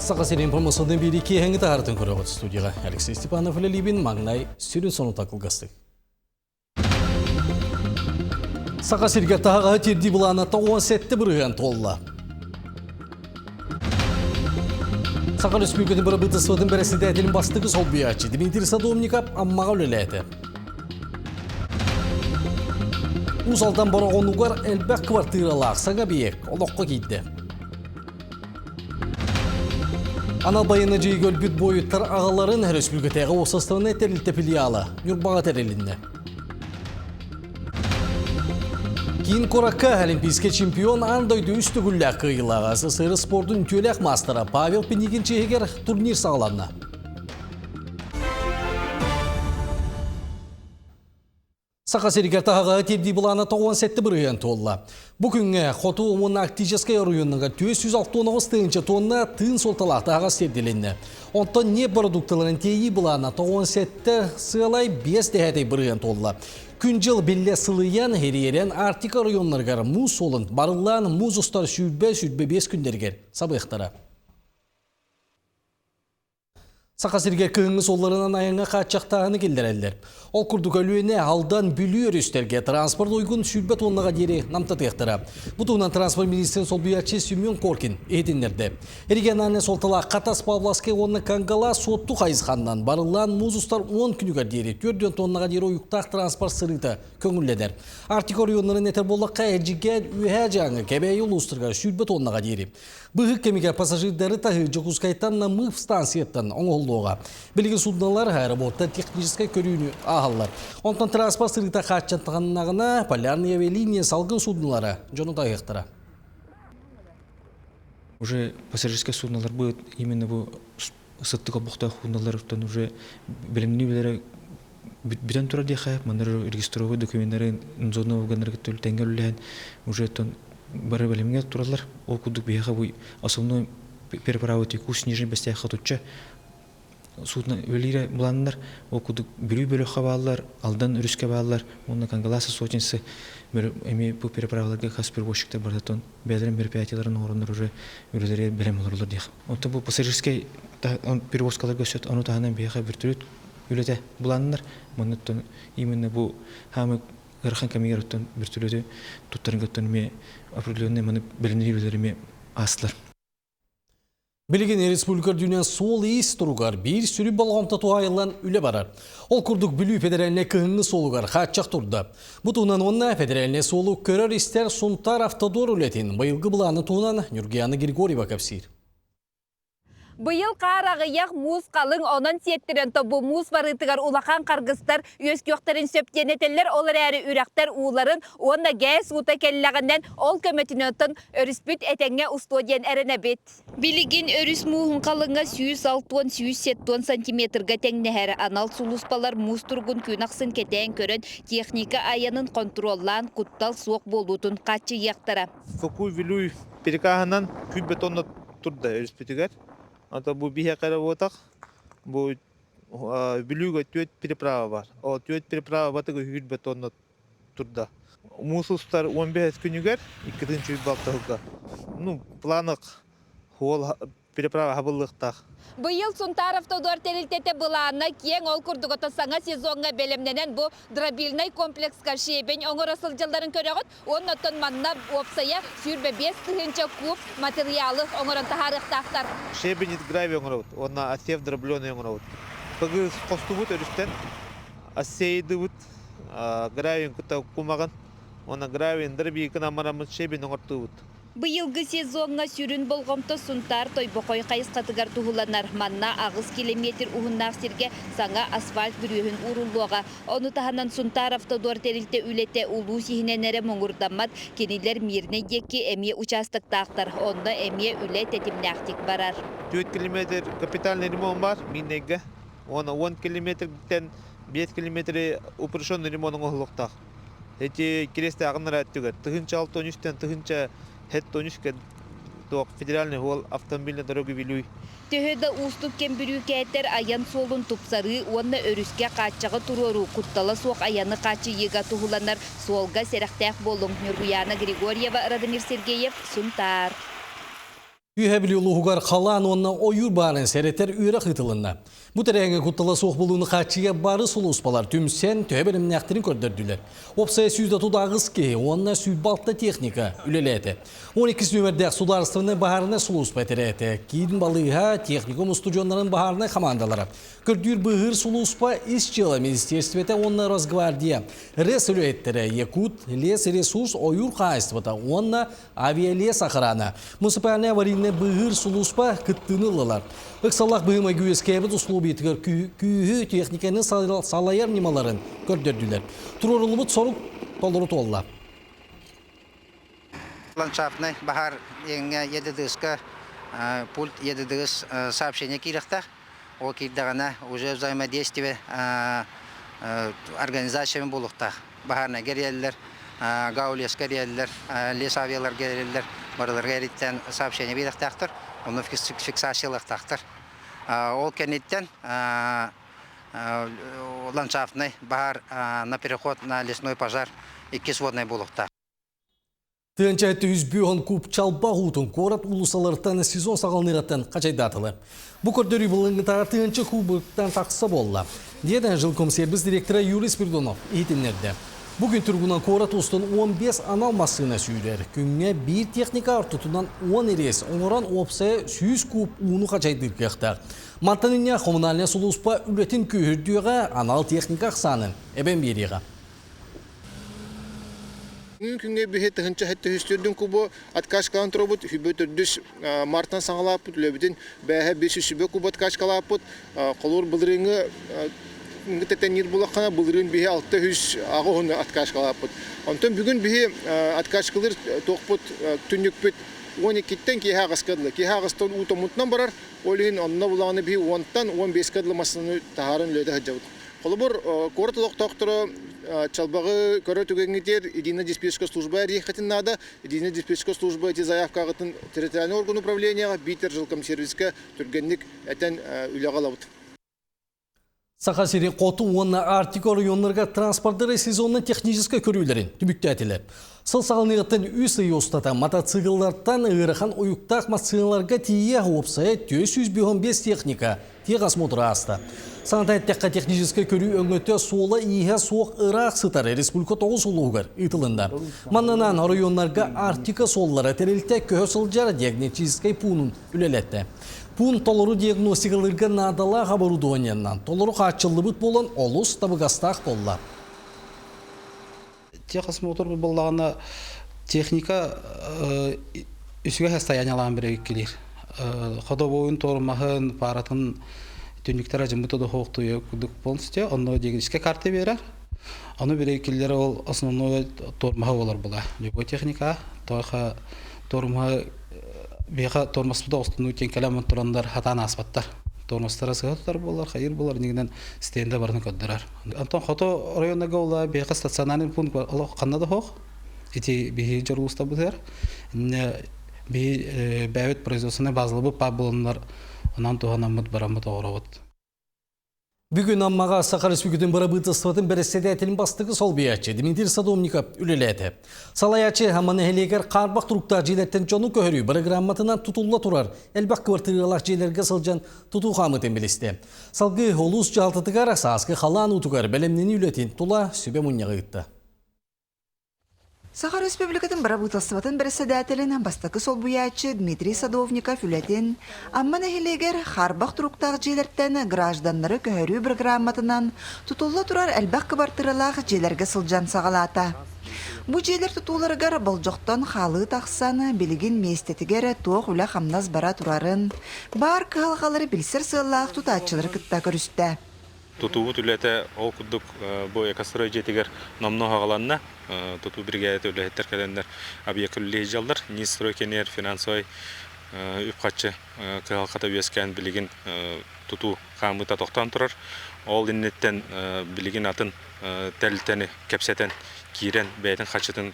Саха сирин информационный биiri киэһэҥи таһаарытын көрөҕүт студияҕа Алексей Степанов үлэлиибин маҥнай сүрүн сонута кылгастык. Саха сиргэ таһаҕаһы тиэрдии былаана 97% туолла. Саха Республикатын бырабыыталыстыбатын бэрэссэдээтэлин бастакы солбуйааччы Дмитрий Садовников Аммаҕа үлэлээтэ. Уус Алдан Бороҕонугар элбэх квартиралаах саҥа объект олоххо киирдэ. Анал байыаннай дьайыыга өлбүт буойуттар аҕаларын өрөспүүбүлүкэтээҕи уопсастыбаннай тэрилтэ филиала Ньурбаҕа тэрилиннэ. Киин куоракка олимпийскай чемпион аан дойду үс төгүллээх кыайыылааҕа СССР спордун үтүөлээх маастара Павел Пинигин чиэһигэр турнир саҕаланна. Саха сиригэр таһаҕаһы тиэрдии былаана 97% туолла. Бу күҥҥэ Хоту уонна Арктическай оройуоннарга 469 тыһыынча тонна тыын суолталаах таһаҕас тиэрдилиннэ. Онтон ньиэп бородуукталарын тиэйии былаана 97 сыалай 5 дэһээтэй бырыһыан туолла. Күн-дьыл биллэ сылыйан, ириэрэн Арктика оройуоннарыгар муус суолун барыллаан муус устар 120-125 күннэригэр сабыахтара. Саха сиригэр кыһыҥҥы суолларынан айаҥҥа хааччахтааһыны киллэрэллэр. Ол курдук Өлүөнэ, Алдан, Бүлүү өрүстэргэ транспорт уйгун 20 тоннаҕа диэри намтатыахтара. Бу туһунан транспорт министрин солбуйааччы Семен Коркин иһитиннэрдэ. Региональнай суолталаах Хатас, Павловскай уонна Кангалаас Суотту хайысханнан барыллаан муус устар 10 күнүгэр диэри 4 тоннаҕа диэри уйуктаах транспорт сырыыта көҥүллэнэр. Арктика оройуоннарын этэр буоллахха, Эдьигээн, Үөһээ Дьааҥы, Кэбээйи улуустарыгар 20 тоннаҕа диэри. Быһык кэмигэр пассажирдары таһыы Дьокуускайтан Намыв станцияттан оҥоһуллуоҕа. Билигин суднолар аэропорта техническэй көрүүнү ааһаллар. Онтон транспорт сырыыта хааччахтаннаҕына полярные авиалиния салгын суднолара дьону таһыахтара. Уже пассажирскай суднолар бу именно бу сыттык олбохтоох судноларыттан уже бэлэмнии билэрэ бүтэн турар диэхэ манна регистровый докуменнары зона органнары кытта тэҥҥэ үлэлэһэн уже оттон бары бэлэмҥэ тураллар ол курдук биһиэхэ бу основной переправа текущий Нижний Бэстээххэ тутча судно үлэлиирэ былааннар ол курдук Бүлүү бөлөххө бааллар Алдан өрүскэ бааллар уонна Кангаласа сотницы эмиэ бу переправаларга хас перевозчиктар барытын бэйэлэрин мероприятиеларын оҥороннор уже үлэлэри бэлэм олороллор диэх онтон бу пассажирскай перевозкаларга өссө ону таһынан биһиэхэ вертолет үлэтэ буланнар манныттан именно бу хаамы ыарахан кэмигэр оттон вертолеты туттарыҥ оттон эмиэ определенный маны бэлэмниир үлэлэр эмиэ аастылар. Билигин республика үрдүнэн суол-иис туругар биир сүрүн болҕомто туһаайыллан үлэ барар. Ол курдук Бүлүү федеральнай кыһыҥҥы суолугар хааччах турда. Бу туһунан уонна федеральнай суолу көрөр-истэр Сунтаар автодор үлэтин быйылгы былааны туһунан Нюргияна Григорьева кэпсиир. Быйыл хаар аҕыйах, муус халыҥ, онон сиэттэрэн тобу муус барыытыгар улахан харгыстар үөскүөхтэрин сөп диэн этэллэр. Ол эрээри үрэхтэр ууларын уонна ГЭС уута кэллэҕинэн ол көмөтүнэн оттон өрүспүт этэҥҥэ устуо диэн эрэнэбит. Билигин өрүс мууһун халыҥа 160-170 сантиметрга тэҥнэһэр. Анал сулууспалар муус туругун күн ахсын кэтээн көрөн, техника айанын хонтуруоллаан, куттал суох буолуутун хааччыйыахтара. Кокуй Вилюй перекаһынан күй бетонно турда өрүспүтүгэр. Ото бу биһиэхэ эрэ буотах, бу Бүлүүгэ түөрт переправа бар. Ол түөрт переправа батык үһүр бетонно турда. Муус устар 15 күнүгэр 2 сылга. Ну, планах хуол переправа хабыллыахтаах. Быйыл Сунтаар автодор тэрилтэтэ былаана киэҥ, ол курдук ото саҥа сезоҥҥа бэлэмнэнэн бу дробильнай комплекска щебень оҥоро сылдьалларын көрөҕүт. Уонна оттон манна уопсайа 25 тыһыынча куб материалы оҥорон таһаарыахтаахтар. Щебень гравий оҥоробут уонна осев дробленый оҥоробут. Быгы хостубут өрүстэн ассейдыбыт гравийын кытта кумаҕын уонна гравийын дробийкын амараммыт щебень оҥортуубут. Быйылгы сезоҥҥа сүрүн болҕомто Сунтаар Тойбохой хайысхатыгар туһуланар. Манна 8 килэмиэтир уһуннаах сиргэ саҥа асфальт бүрүөһүн ууруллуоҕа. Ону таһынан Сунтаар Автодор тэрилтэ үлэтэ улуус иһинэн эрэ муҥурдаммат. Кинилэр Мирнэй диэки эмиэ участоктаахтар. Онно эмиэ үлэ тэтимнээхтик барар. 4 километр капитальный ремонт бар Мирнэйгэ. Уонна 10 километртэн 5 километри упрощенный ремонт оҥоһуллуохтаах. Эти Кириэстээҕин өттүгэр 1063-тэн 1073-кэ туох федеральный уол автомобильной дороги Вилюй. Төһө да уустук кэм бүрүүкээтэр айан суолун тупсарыы уонна өрүскэ хааччаҕы туруоруу куттала суох айаны хааччыйыыга туһуланар суолга сэрэхтээх буолуҥ. Ньургуйаана Григорьева, Радомир Сергеев, Сунтаар. Үөһээ Бүлүү улууһугар халаан уонна ойуур баарын сэрэтэр үөрэх ыытылынна. Бу тэрээһиҥҥэ куттала суох буолууну хааччыйа бары сулууспалар түмсэн төһө бэлэмнээхтэрин көрдөрдүлэр. Уопсайа 138 киһи уонна 106 техника үлэлээтэ. 12 нүөмэрдээх судаарыстыбаннай баһаарынай сулууспа этэрээтэ, киин балыыһа, техникум устудьуоннарын баһаарынай хамаандалара, көрдүүр-быыһыыр сулууспа, ис дьыала министиэристибэтэ уонна Росгвардия, РЭС үлэһиттэрэ, Якут, лес-ресурс ойуур хаһаайыстыбата уонна авиалес охрана, муниципальнай аварийнай быыһыыр сулууспа кыттыыны ыллылар. Ыксаллаах быһыы-майгы үөскээбит условиятыгар күүһү, техниканы салайар ньымаларын көрдөрдүлэр. Туруоруллубут сорук толору туолла. Ландшафтнай баһаар диэҥҥэ ЕДДС-ка пульт ЕДДС сообщение киириэхтээх. Ол киирдэҕинэ уже взаимодействие организациями буолуохтаах. Баһаарнайга эрийэллэр, Гаулеска эрийэллэр, лесавиаларга эрийэллэр, барыларга эриттэн сообщение биэриэхтээхтэр, ону фиксациялыахтаахтар. Ол кэнниттэн ландшафтнай баһаар на переход на лесной пожар иккис воднай буолуохтаах. Тыанча үс бүөн куб чалба уутун куорат уулуссаларыттан сезон саҕаланыаҕыттан хачайдаатылар. Бу көрдөрүү былырыҥҥытааҕар тыһыынча кубыктан тахса буолла. Диэтэ жилкомсервис директора Юрий Спиридонов иһитиннэрдэ. Бу күн туругунан куорат устун 15 анал массыына сүүрэр. Күҥҥэ биир техника ортотунан 10 рейс оҥорон уопсайа 100 куб ууну хачайдыыр кыахтаах. Мантан инньэ коммунальнай сулууспа үлэтин күүһүрдүөҕэ, анал техника ахсаанын эбэн биэриэҕэ. Күҥҥэ биһи тыһынча хэттөһүстүрдүн кубу откачкалаан турабыт, хүбө төрдүс мартан саҥалааппыт үлэбитин бээһэ бес үсүбэ кубу откачкалааппыт. Холуур былырыыҥҥы тэтэнниир булаххана былырыын биһи 608 откачкалааппыт. Онтон бүгүн биһи откачкалыыр туохпут түннүкпүт 12-ттэн киэһэ аҕыска дылы. Киэһэ аҕыстан уу томмутунан барар. Ол иһин онно булаҕына биһи 10-тан 15-ка дылы массыынаны таһааран үлэлэтэ сылдьабыт. Холобур, куорат олохтоохторо чалбаҕы көрөр түгэҥҥитигэр единая диспетчерская служба эриэххитин наада. Единая диспетчерская служба ити заявкаҕытын территориальный орган управлениеҕа биитэр жилкомсервиска түргэнник этэн үлэҕэ ылабыт. Саха сирин хоту уонна Арктика оройуоннарыгар транспордары сезоннай техническэй көрүүлэрин түмүктээтилэр. Сыл саҕаланыаҕыттан үс ый устата мотоцикллартан ыарахан уйуктаах массыыналарга тиийэ уопсайа 455 техника техосмотр ааста. Саната эттэххэ, техническэй көрүү өҥөтө суола-ииһэ суох ыраах сытар республика тоҕус улууһугар ыытылынна. Маннанан оройуоннарга Арктика суоллара тэрилтэ көһө сылдьар диагностическай пуунун үлэлэттэ. Пуун толору диагностикалыырга наадалаах оборудованиенан толору хааччыллыбыт буолан олус табыгастаах буолла. Техосмотр буоллаҕына техника үчүгэй состояниялаан бирэйиккилиир. Ходовойун туормаһын, пааратын түннүктэр ажыммыта дохуохтуйа курдук полностью онно диагностическая карта биэрэр. Ону бирэйиккилер ол основной тормоһа болар була. Любой техника тоха тормоһа биэха тормоспута остунуу тиэн кэлэн турандар хатаан ааспаттар. Тормозтара сыһа тутар буолар, хайыр буолар, инигинэн стенде барыны көрдөрөр. Онтон хоту оройуоннарга ула биһиэхэ стационарный пункт олох ханна да суох. Ити биһи дьоруустабытыгар. Инне биһи бэйэбит производственнай базалабыт баар буоланнар онон туһанаммыт бараммыт оҕоробут. Бүгүн Аммаҕа Саха Республикатын бырабыыталыстыбатын бэрэссэдээтэлин бастакы солбуйааччы Дмитрий Садовников үлэлээтэ. Салайааччы Амма нэһилиэгэр хаарбах туруктаах дьиэлэртэн дьону көһөрүү бырагырааматынан тутулла турар элбэх квартиралаах дьиэлэргэ сылдьан тутуу хаамыытын билистэ. Салгыы улуус дьаһалтатыгар сааскы халаан уутугар бэлэмнэнии үлэтин тула сүбэ мунньаҕы ыытта. Саха Республикатын Бырабыыталыстыбатын бэрэссэдээтэлин бастакы солбуйааччы Дмитрий Садовников үлэтин Амма нэһилиэгэр хаарбах туруктаах дьиэлэртэн гражданнары көһөрүү программатынан тутулла турар элбэх кыбартыыралаах дьиэлэргэ сылдьан саҕалаата. Бу дьиэлэр тутууларыгар болдьохтон хаалыы тахсан, билигин миэстэтигэр туох үлэ-хамнас бара турарын, баар кыһалҕалары билсэр сыаллаах тутааччылары кытта көрүстэ. Тутуубут үлэтэ ол курдук бу Экострой дьиэтигэр номнуо аҕаланна. Тутуу биригээдэтэ үлэһиттэр кэлэннэр объекка үлэлии сылдьаллар. Минстрой кэнигэр финансовай үп-харчы кыһалҕата үөскээн билигин тутуу хаамыыта тохтоон турар. Ол инниттэн билигин атын тэрилтэни кэпсэтэн киирэн бэйэтин харчытын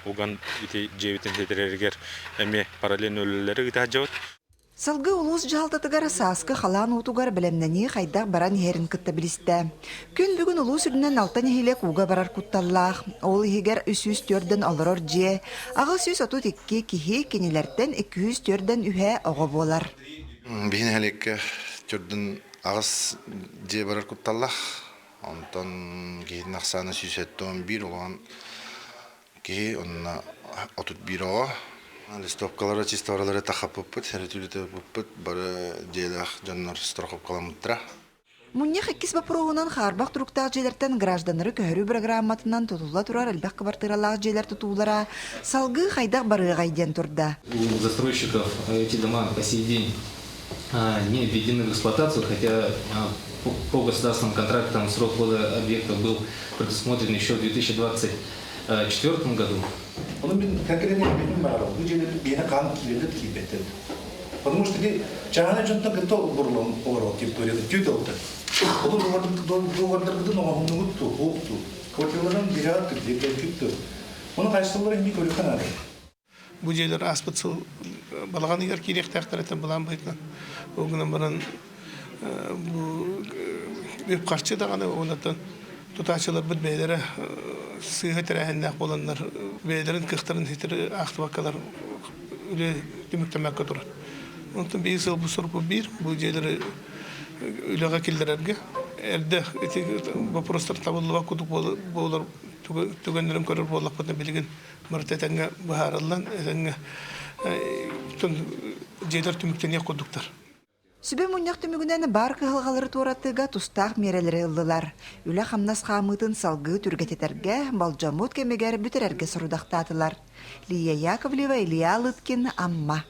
уган ити дьиэбитин ситэрэригэр эмиэ параллельно үлэлэри ыыта сылдьабыт. Салгыы улуус дьаһалтатыгар сааскы халаан уутугар бэлэмнэнии хайдах баран иһэрин кытта билистэ. Күн бүгүн улуус үрдүнэн алта нэһилиэк ууга барар кутталлаах. Ол иһигэр 304 олорор дьиэ, 832 киһи, кинилэртэн 204 үһэ оҕо буолар. Биһи нэһилиэккэ төрдүн аҕыс дьиэ барар кутталлаах. Онтон киһитин ахсаана 171 улахан Киһи онно 31 оҕо. Листовкалары, чистоваралары тахаппыппыт, сэрэтүүлэтиппыппыт, бары дьиэлээх дьоннор страховкаламмыттара. Мунньах иккис боппуруоһунан хаарбах туруктаах дьиэлэртэн гражданнары көһөрүү бырагырааматынан тутулла турар элбэх кыбартыыралаах дьиэлэр тутуулара салгыы хайдах барыаҕай диэн турда. У застройщиков эти дома по сей день не введены в эксплуатацию, хотя по государственным контрактам срок года объекта был предусмотрен еще в 2024 году. Оны мен конкретно билим бар. Бу жерде бені қан кийлерде кийбеттен. Потому что чаһана дьонтон кытта олорлон олорор территорияда түйт алты. Ол договордыргыдын оҥоһуннугутту, хуокту. Квартираларын бират күттү. Оны кайсылары ми көрүккан ары. Бу дьиэлэр ааспыт сыл балаҕан ыйыгар киириэхтээхтэр этэ былаан быһыытынан. Ол гынан баран бу үп-харчы даҕаны уоннаттан тутааччыларбыт бэйэлэрэ сыыһа тэрээһиннээх буоланнар бэйэлэрин кыахтарын ситэри аахтыбаккалар үлэ түмүктэммэккэ турар. Онтон биир сыл бу сорукпут биир бу дьиэлэри үлэҕэ киллэрэргэ эрдэ ити боппуруостар табыллыбат курдук буолар түгэннэрин көрөр буоллахпытына билигин барыта этэҥҥэ быһаарыллан, этэҥҥэ дьиэлэр түмүктэниэх курдуктар. Сүбэ мунньах түмүгүнэн баар кыһалҕалары туоратыыга тустаах миэрэлэри ыллылар. Үлэ-хамнас хаамыытын салгыы түргэтитэргэ, болдьоммут кэмигэр бүтэрэргэ сорудахтаатылар. Лия Яковлева, Илья Лыткин, Амма.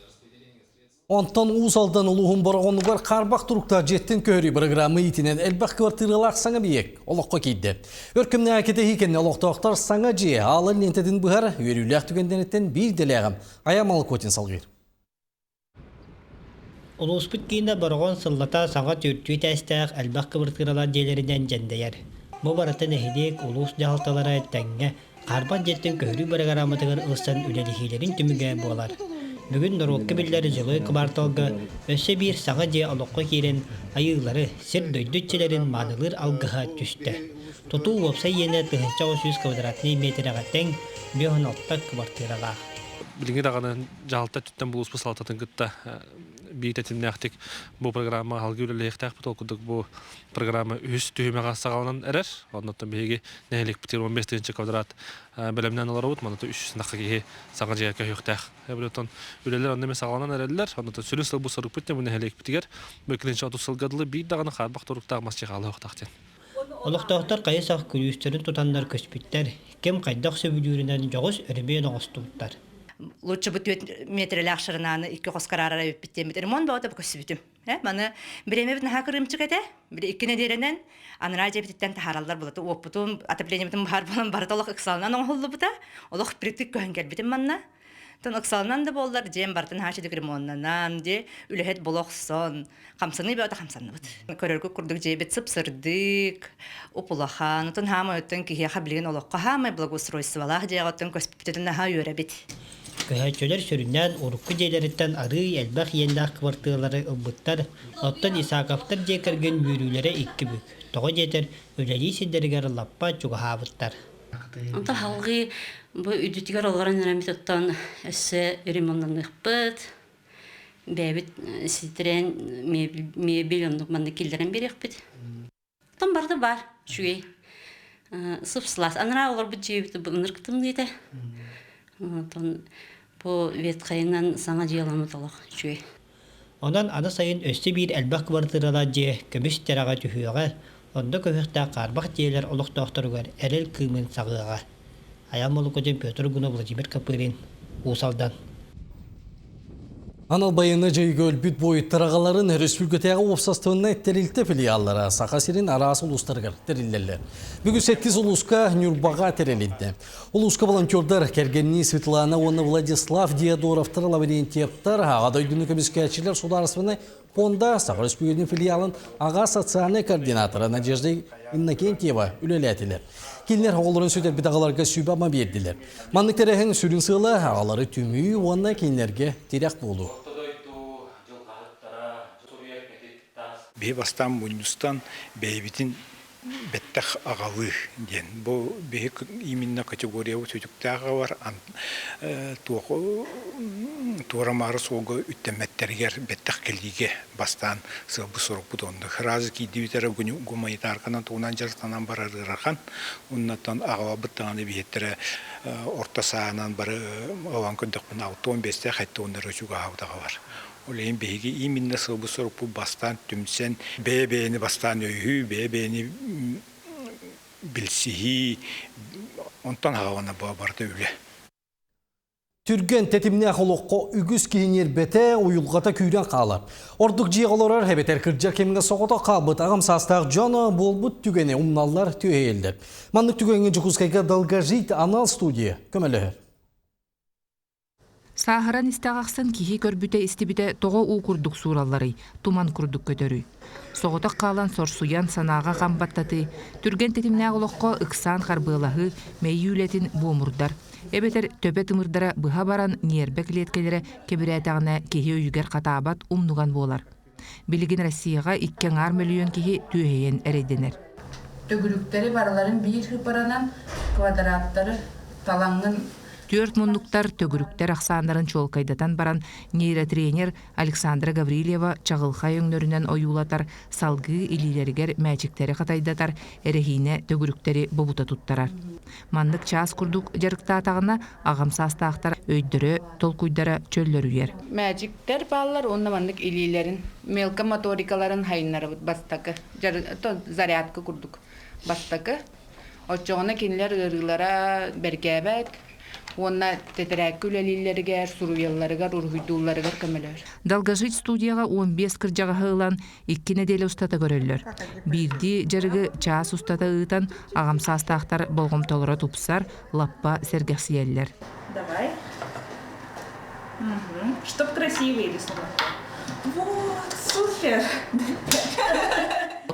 Онтон Уус Алдан улууһун Бороҕонугар хаарбах туруктаах дьиэттэн көһөрүү бырагыраама иитинэн элбэх квартиралаах саҥа эбийиэк олоххо киирдэ. Өр кэмнээх кэтэһии кэннэ олохтоохтор саҥа дьиэ аалын лиэнтэтин быһар үөрүүлээх түгэннэриттэн биир дэлээҕим Ая Малакотин салгыыр. Улууспут киинэ Бороҕон сыллата саҥа түөртүү этээстээх элбэх кыбартыыралаах дьиэлэринэн дьэндэйэр. Бу барыта нэһилиэк, улуус дьаһалталара тэҥҥэ Хаарбах дьиэттэн көһөрүү бырагырааматыгар ылсан үлэлэһиилэрин түмүгэ буолар. Бүгүн норуокка биллэр жилой кыбаарталга өссө биир саҥа дьиэ олоххо киирэн, айыылары, сир-дойду иччилэрин маанылыыр алгыһа түстэ. Тутуу уопсай иэнэ 1900 квадратнай миэтэрэҕэ тэҥ, 56 кыбартыыралаах. Билиҥҥи даҕаны дьаһалта өттүттэн булууспут салалтатын кытта биир тэтимнээхтик бу программа салгыы үлэлэһиэхтээхпит. Ол курдук бу программа үһүс түһүмэҕэ саҕаланан эрэр. Оннуттан биһиги нэһилиэкпитигэр 15 тыһыынча квадрат бэлэмнээн олоробут. Манна 300 нахха киһи саҥа дьиэгэ көһүөхтээх. Эбэтэр үлэлэр онно эмиэ саҕаланан эрэллэр. Оннуттан сүрүн сыл бу сорукпут бу нэһилиэкпитигэр бу 2030 сылга дылы биир даҕаны хаарбах туруктаах мас дьиэ хаалыахтаах диэн. Олохтоохтор хайы-сах күлүүстэрин тутаннар көспүттэр, ким хайдах сөбүлүүрүнэн дьоҕус өрөмүөн оҥостубуттар. Лучше бы түөрт метрэлээх шарынааны икки хос караарара эбиппит диэммит ремонт бөҕөтө көссүбүтүм. Маны бириэмэбит наһаа кырыымчык этэ. Били икки нэдиэлэнэн анараа дьиэбититтэн таһаараллар булата уоппутун, отоплениебытын баһаар буолан барыта олох ыксалынан оҥоһуллубута. Олох притык көһөн кэлбитим манна. Тон ыксалынан да буоллар дьиэм барытын хаачыдык ремоннанан, дьиэ үлэһит була охсон, хамсаныы бөҕөтө хамсанныбыт. Көрөргүт курдук дьиэбит сып-сырдык, уп-улахан, отон хаамай оттон киһиэхэ билигин олоххо хаамай благоустройстволаах дьиэҕэ оттон көспүтүтүн наһаа үөрэбит. Көһөөччүлэр сүрүннээн урукку дьиэлэриттэн арыый элбэх иэннээх кыбартыыралары ылбыттар, оттон Исаковтар дьиэ кэргэн үөрүүлэрэ икки бүк, тоҕо диэтэр, үлэлии сирдэригэр лаппа чугаһаабыттар. Онтон салгыы бу үрдүтүгэр олорон эрэммит оттон өссө ремоннаныахпыт, бэйэбит ситэрэн мебель оннук маннык киллэрэн биэриэхпит. Оттон барыта баар, үчүгэй. Сып-сылаас. Анараа олорбут дьиэбит ынырык тымныыта. Оттон бу ветхайынан саҥа дьиэламмыт олох үчүгэй. Онон аны сайын өссө биир элбэх кыбартыыралаах дьиэ көмүс тэрэҕэ түһүөҕэ, онно көһүөхтээх хаарбах дьиэлэр олохтоохторугар эрэл кыымын саҕыаҕа. Айаан Молокудин, Петр Гунов, Владимир Копырин, Уус Алдан. Анал байыаннай дьайыыга өлбүт буойуттар аҕаларын өрөспүүбүлүкэтээҕи уопсастыбаннай тэрилтэ филиаллара Саха сирин араас улуустарыгар тэриллэллэр. Бүгүн сэттис улууска Ньурбаҕа тэрилиннэ. Улууска волонтердар кэргэннии Светлана уонна Владислав Диодоровтар Лаврентьевтар Аҕа дойдуну көмүскээччилэр судаарыстыбаннай Пуонда Саха Өрөспүүбүлүкэтин филиалын аҕа социальнай координатора Надежда Иннокентьева үлэлээтилэр. Кинилэр оҕолорун сүтэрбит аҕаларга сүбэ-ама биэрдилэр. Маннык тэрээһин сүрүн сыала аҕалары түмүү уонна кинилэргэ тирэх буолуу. Биһи бастаан мунньустан бэйэбитин бэттэх аҕалыы диэн. Бу биһи именно категориябыт сүтүктээх аҕалар туох туора-маары суолга үттэммэттэригэр бэттэх кэлиигэ бастаан сыалбыт сорукпут оннук. Сразу киирдибит эрэ гуманитарканан тугунан дьарыктанан барар ыарахан. Оннуттан аҕаларбыт даҕаны биһиэттэрэ орто саанан бары ылан көрдөхпүнэ 65-тээх 70-лары чугаһаабыт аҕалар. Ол иһин биһиги именно сыалбыт-сорукпут бастаан түмсэн, бэйэ-бэйэни бастаан өйүһүү, бэйэ-бэйэни билсиһии, онтон аҕалана барыта үлэ. Түргэн тэтимнээх олоххо үгүс киһи ньиэрбэтэ, уйулҕата күүрэн хаалар. Ордук дьиэҕэ олорор эбэтэр кырдьар кэмҥэ соҕотох хаалбыт аҕам саастаах дьон буолбут түгэни умналлар, түөһэйэллэр. Маннык түгэҥҥэ Дьокуускайга «Долгожить» анал студия көмөлөһөр. Сааһыран истэх ахсын киһи көрбүтэ-истибитэ тоҕо уу курдук сууралларый, туман курдук көтөрүй? Соҕотох хаалан сорсуйан, санааҕа хам баттатыы, түргэн тэтимнээх олоххо ыксаан харбыалаһыы, мэйии үлэтин буомурдар. Эбэтэр төбө тымырдара быһа баран ньиэрбэ килиэткэлэрэ кэбирээтэҕинэ киһи өйүгэр хатаабат умнуган буолар. Билигин Россияҕа икки аҥаар мөлүйүөн киһи түөһэйэн эрэйдэнэр. Төгүрүктэри барыларын биир сыыппаранан квадраттары талаҥҥын Түөрт муннуктар төгүрүктэр ахсааннарын чуолкайдатан баран нейротренер Александра Гаврильева чаҕылхай өҥнөрүнэн ойуулатар, салгыы илиилэригэр мээчиктэри хатайдатар, эрэһиинэ төгүрүктэри бобута туттарар. Маннык чаас курдук дьарыктаатаҕына, аҕам саастаахтар өйдөрө, толкуйдара чөллөрүйэр. Мээчиктэр бааллар уонна маннык илиилэрин мелкомоторикаларын хайыннарабыт бастакы зарядка курдук бастакы оччоҕуна кинилэр ыарыылара бэргээбэт уонна тэтэрээккэ үлэлииллэригэр суруйалларыгар уруһуйдуулларыгар көмөлөһөр. Долгожить студияҕа 15 кырдьаҕаһы ылан икки нэдиэлэ устата көрөллөр. Биирдии дьарыгы чаас устата ыытан, аҕам саастаахтар болҕомтолоро тупсар, лаппа сэргэхсийэллэр. Давай. Угу. Чтоб красивые рисовать. Вот, супер!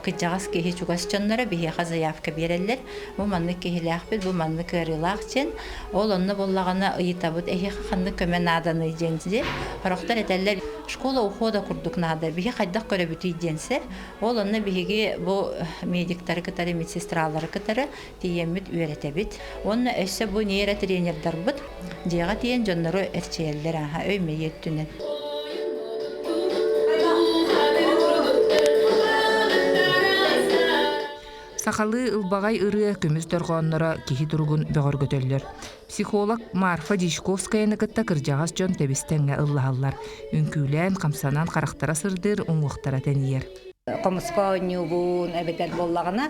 Кырдьаҕас киһи чугас дьонноро биһиэхэ заявка биэрэллэр. Бу маннык киһилээхпит, бу маннык ыарыылаах диэн. Ол онно буоллаҕына ыйытабыт, эһиэхэ ханнык көмө нааданый диэн дии. Сорохтор этэллэр, школа ухода курдук наада, биһи хайдах көрөбүтүй диэн сэр. Ол онно биһиги бу медиктары кытары, медсестралары кытары тиийэммит үөрэтэбит. Уонна өссө бу нейротренердарбыт дьиэҕэ тиийэн дьоннору эрчийэллэр ааһа өй-мэйии өттүнэн. Сахалыы ылбаҕай ырыа көмүс дорҕоонноро киһи туругун бөҕөргөтөллөр. Психолог Марфа Дьячковскаяны кытта кырдьаҕас дьон тэбис-тэҥҥэ ыллаһаллар. Үҥкүүлээн, хамсанан харахтара сырдыыр, уҥуохтара тэнийэр. Хомуска оонньуубун эбэтэр буоллаҕына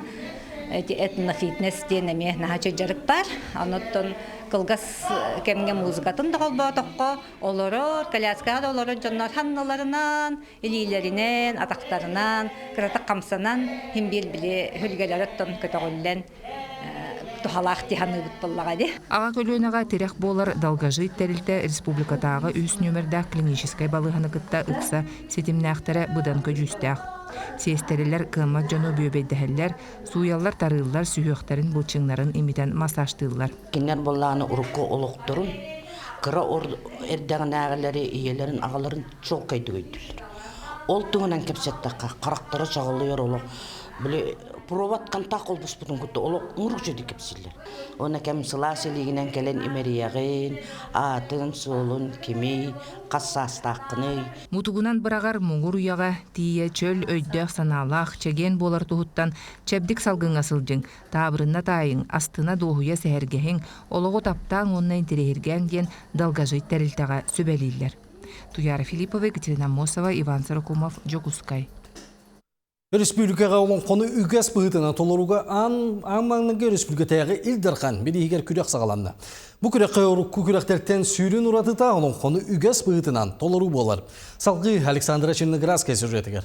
эти этнофитнес диэн эмиэ наһаа дьарык баар. Онуттан кылгас кэмҥэ музыкатын да холбоотоххо олорор, коляскаҕа да олорор дьоннор санныларынан, илиилэринэн, атахтарынан кыратык хамсанан син биир били хүлгэлэр оттон көтөҕүллэн туһалаах дии саныыбыт буоллаҕа дии. Аҕа көлүөнэҕэ тирэх буолар Долгожить тэрилтэ республикатааҕы үс нүөмэрдээх клиническэй балыыһаны кытта ыкса ситимнээхтэрэ быдан көдьүүстээх. Сиэстэрэлэр кыаммат дьону бүөбэйдэһэллэр, сууйаллар-тарыыллар, сүһүөхтэрин былчыҥнарын имитэн массажтыыллар. Кинилэр буоллаҕына урукку олохторун кыра эрдэҕинээҕилэри ийэлэрин аҕаларын чуолкайдык өйдүүллэр. Ол туһунан кэпсэттэххэ харахтара чаҕылыйар олох били провод контакт холбоспутун кытта олох мурук дьүдү кэпсииллэр. Уонна кэм сылаас илиигинэн кэлэн имэрийэҕин, аатын, суолун, кимий, хас саастааххыный. Мутугунан быраҕар муҥур уйаҕа тиийэ чөл өйдөөх-санаалаах, чэгиэн буолар туһуттан чэбдик салгыҥҥа сылдьыҥ, таабырынна таайыҥ, астына дуоһуйа сэһэргэһиҥ, олоҕу таптааҥ уонна интэриэһиргээҥ диэн Долгожить тэрилтэҕэ сүбэлииллэр. Туяра Филиппова, Екатерина Аммосова, Иван Сорокумов, Дьокуускай. Өрөспүүбүлүкэҕэ олоҥхону үгэс быһыытынан толорууга аан аан маҥнайгы өрөспүүбүлүкэтээҕи Ил Дархан бирииһигэр күрэх саҕаланна. Бу күрэххэ урукку күрэхтэртэн сүүрүн уратыта олоҥхону үгэс быһыытынан толоруу буолар. Салгыы Александра Черноградская сюжетыгар.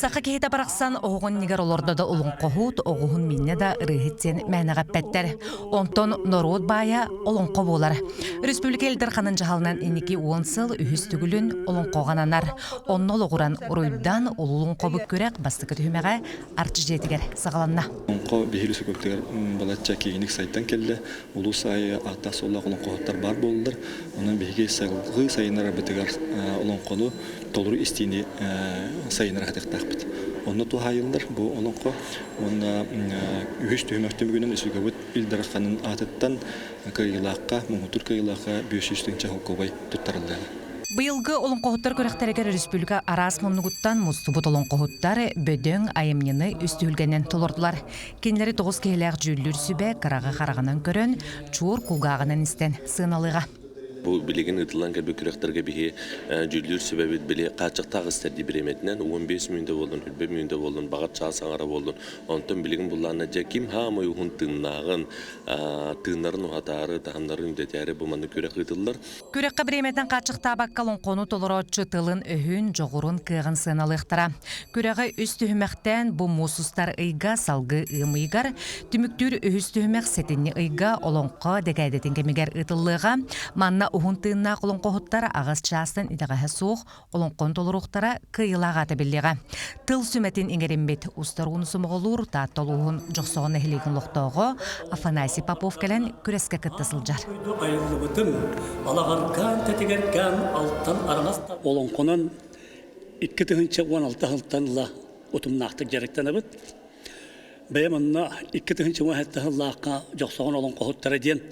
Саха киһитэ барахсан оһоҕун иннигэр олордо да олоҥхоһут, оҕуһун миннэ да ырыаһыт диэн мээнэҕэ эппэттэр. Онтон норуот баайа олоҥхо буолар. Республика Ил Дарханын дьаһалынан инники 10 сыл үһүс төгүлүн олоҥхоҕо ананар. Онно олоҕуран уруйдан улуу олоҥхобут күрэх бастакы түһүмэҕэ Арчы дьиэтигэр саҕаланна. Олоҥхо биһиги республикатыгар балачча киэҥник сайдан кэллэ. Улуус аайы ааттаах-суоллаах олоҥхоһуттар баар буоллулар. Онон биһиги салгыы сайыннарарбытыгар олоҥхону толору истиини сайыннара сатыахтаахпыт. Онно туһаайыллар бу олоҥхо уонна үһүс түһүмэх түмүгүнэн республикабыт Ил Дарханын аатыттан кыайыылаахха, муҥутуур кыайыылаахха 500 тыһыынча солкуобай туттарыллыаҕа. Быйылгы олоҥхоһуттар күрэхтэригэр республика араас муннугуттан мустубут олоҥхоһуттар бөдөҥ айымньыны үс түһүлгэнэн толордулар. Кинилэри тоҕус киһилээх дьүүллүүр сүбэ кыраҕы хараҕынан көрөн, чуор кулгааҕынан истэн сыаналыаҕа. Бу билигин ыытыллан кэлбит күрэхтэргэ биһи дьүүллүүр сүбэбит били хааччахтаах истэрдии бириэмэтинэн 15 мүнүүтэ буоллун, 20 мүнүүтэ буоллун, баҕар чаас аҥара буоллун. Онтон билигин буллаанна дьэ ким хаамай уһун тыыннааҕын, тыыннарын уһатаары, таһымнарын үрдэтээри бу маннык күрэх ыытыллар. Күрэххэ бириэмэтин хааччахтаабакка олоҥхону толорооччу тылын-өһүн, дьоҕурун, кыаҕын сыаналыахтара. Күрэҕи үс түһүмэхтээн бу муус устар ыйга салгыы ыам ыйыгар, түмүктүүр үһүс түһүмэх сэтинньи ыйга олоҥхо дэкээдэтин кэмигэр ыытыллыаҕа. Манна уһун тыыннаах олоҥхоһуттар аҕыс чаастан итэҕэһэ суох олоҥхону толоруохтара кыайыылаах аата биллиэҕэ. Тыл сүмэтин иҥэриммит устар ууну сомоҕолуур Таатта улууһун Дьохсоҕон нэһилиэгин олохтооҕо Афанасий Попов кэлэн күрэскэ кытта сылдьар. Айыллыбытым Алаҕаркаан тэтигэркээн алтан араҥас Олоҥхонон 2016 сылтан ыла утумнаахтык дьарыктанабыт. Бэйэм онно 2017 сыллаахха Дьохсоҕон олоҥхоһуттара диэн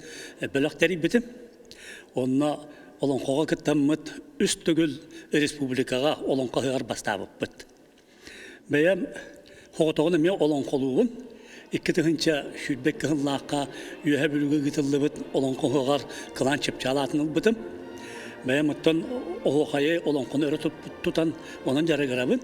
бөлөх тэрийбитим. Онно олоҥхоҕо кыттаммыт үс төгүл республикаҕа олоҥхо ыһыаҕар бастаабыппыт. Бэйэм соҕотоҕун эмиэ олоҥхолуубун. 2022 кыһыллаахха Үөһэ Бүлүүгэ ыытыллыбыт олоҥхо ыһыаҕар кылаан чыпчаал аатын ылбытым. Бэйэм оттон оһуохайы олоҥхону өрө тутан онон дьарыгырабын.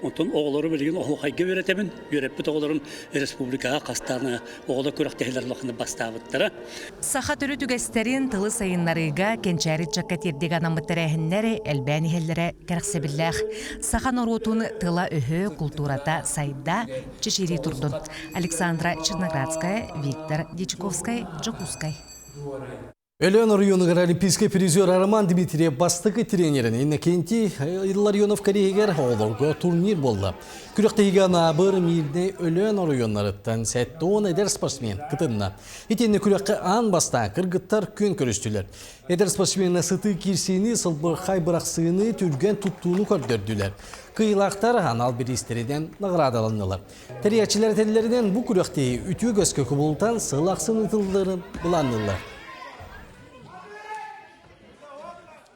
Онтон оҕолору билигин оһуохайга үөрэтэбин. Үөрэппит оҕолорум республикаҕа хастаан оҕолор күрэхтэһиилэр улаханнык бастаабыттара. Саха төрүт үгэстэрин тылы сайыннарыыга кэнчээри ыччакка тиэрдиигэ анаммыт тэрээһиннэр элбээн иһэллэрэ кэрэхсэбиллээх. Саха норуотун тыла-өһө, култуурата сайда, чэчирии турдун. Александра Черноградская, Виктор Дьячковскай, Дьокуускай. Өлөөн оройуонугар олимпийскай призер Роман Дмитриев бастакы тренерин Иннокентий Илларионов кэриэһигэр оҕолорго турнир буолла. Күрэхтэһиигэ Анаабыр, Миирнэй, Өлөөн оройуоннарыттан 70 эдэр спортсмен кытынна. Итиннэ күрэххэ аан бастаан кыргыттар күөн көрүстүлэр. Эдэр спортсменнар сытыы киирсиини, сылбырхай бырахсыыны, түргэн туттууну көрдөрдүлэр. Кыайыылаахтар анал бириистэринэн наҕараадаланнылар. Тэрийээччилэр этэллэринэн бу күрэхтэһии үтүө көскө кубулутан сыл ахсын ыытылларын былаанныыллар.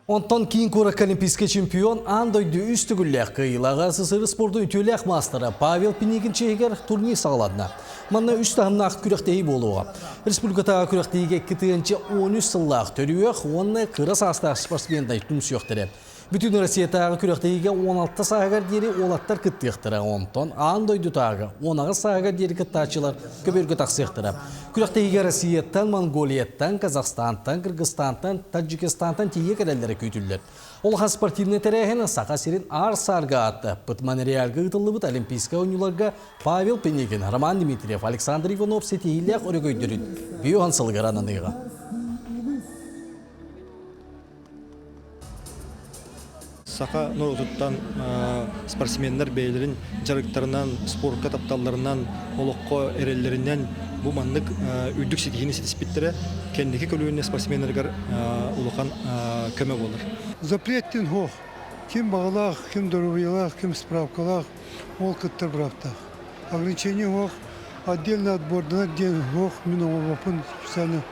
Онтон киин куоракка олимпийскай чемпион аан дойду үс төгүллээх кыайыылааҕа СССР спордун үтүөлээх маастара Павел Пинигин чиэһигэр турнир саҕаланна. Манна үс таһымнаах күрэхтэһии буолуоҕа. Республикатааҕы күрэхтэһиигэ 2013 сыллаах төрүөх уонна кыра саастаах спортсменнар түмсүөхтэрэ. Бүтүн Россиятааҕы күрэхтэһиигэ 16 сааһыгар диэри уолаттар кыттыахтара, онтон аан дойдутааҕы 18 сааһыгар диэри кыттааччылар көбүөргэ тахсыахтара. Күрэхтэһиигэ Россияттан, Монголияттан, Казахстантан, Кыргызстантан, Таджикистантан тиийэ кэлэллэрэ күүтүллэр. Улахан спортивнай тэрээһин Саха сирин аар-саарга ааттаппыт Монреальга ыытыллыбыт Олимпийскай оонньууларга Павел Пинигин, Роман Дмитриев, Александр Иванов ситиһиилээх өрөгөйдөрүн бүөн сылыгар ананыаҕа. Саха норуотуттан спортсменнар бэйэлэрин дьарыктарынан, спортка тапталларынан, олоххо эрэллэринэн бу маннык үрдүк ситиһиини ситиспиттэрэ кэнники көлүөнэ спортсменнарыгар улахан көмө буолар. Запреттин суох. Ким баҕалаах, ким доруобуйалаах, ким справкалаах, ол кыттар бырааптаах. Ограничение суох, отдельно отборданар диэн суох, мин оҥорбоппун специально.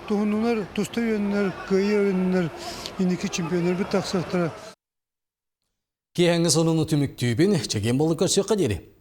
Туһуннулар, туста үөннэр, кыайыы үөннэр, инники чемпионнарбыт тахсыахтара. Киэһэҥҥи сонуну түмүктүүбүн, чэгиэн буолу көрсүөххэ диэри.